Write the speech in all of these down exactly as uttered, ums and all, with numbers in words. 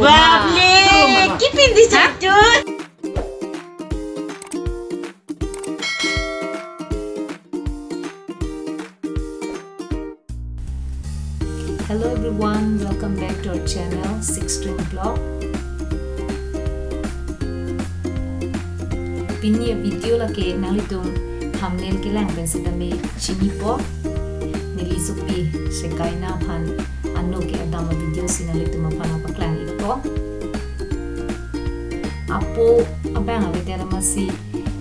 Baple, kipin di satu. Hello everyone, welcome back to our channel, Six String Vlog. Pini a-video lake nanglitum thumbnail kelang pen sitame chinipo. Neli sopi Shekinah aphan ano ke-edam a-video si nanglitum aphan nangpaklang-ikpo. Apo abang avedet amatsi,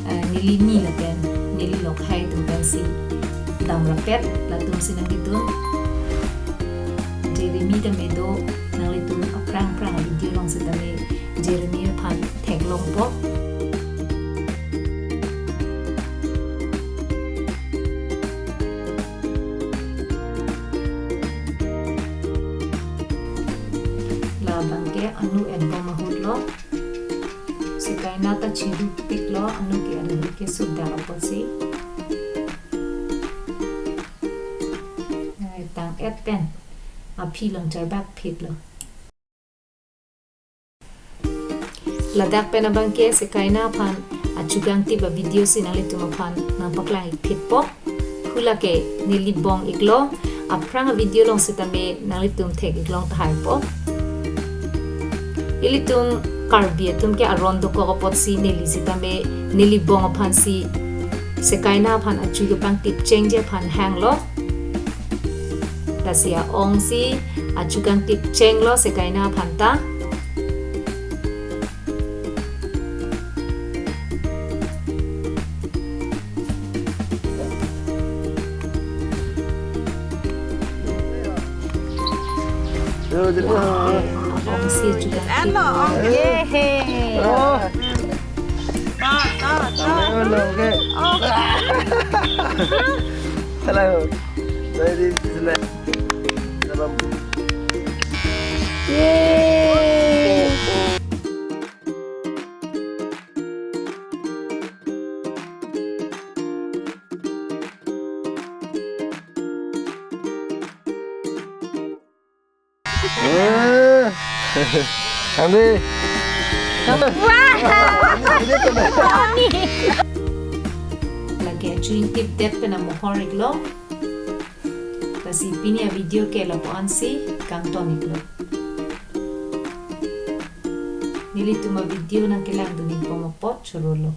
eh, neli ni lapen neli lokhai atum pensi damrapet, latumsi nanglitum Jeremy tame do, nanglitum aphrang aphrang a-video along sitame Jeremy aphan theklongpo. Labang ke ano etbom ahut lo. Shekinah ta chirupiklo, ano ke ano ke sudar apotsi. Ai, tang-et pen aphi along charbak phitlo. Ladak pen abang ke Shekinah aphan achugangtip a-video si nanglitum aphan nangpaklang-ik phitpo. Hula ke neli bong-iklo, aphrang a-video along sitame nanglitum thek-iklong tahaipo. Ilitum Karbi atum ke aron dokok apotsi neli sitame neli bong aphansi Shekinah aphan achu kepangtip chengji aphan hanglo. Lasi a-ong si achugangtip chenglo Shekinah aphan ta. Ong si juga. Ano, ong. Yehe. Oh. Ta, ta, ta. Hello, okay. Oh. Hello. Ladies and gentlemen. Yay. Eh. Andi. Wah. Ini, ini tuh. Lake achu ingtipdet pen amohor-iklo. Lasi pini a-video ke lapu-an si kangton-iklo. Nelitum a-video nangkelangdun-ikbom apot chorolo.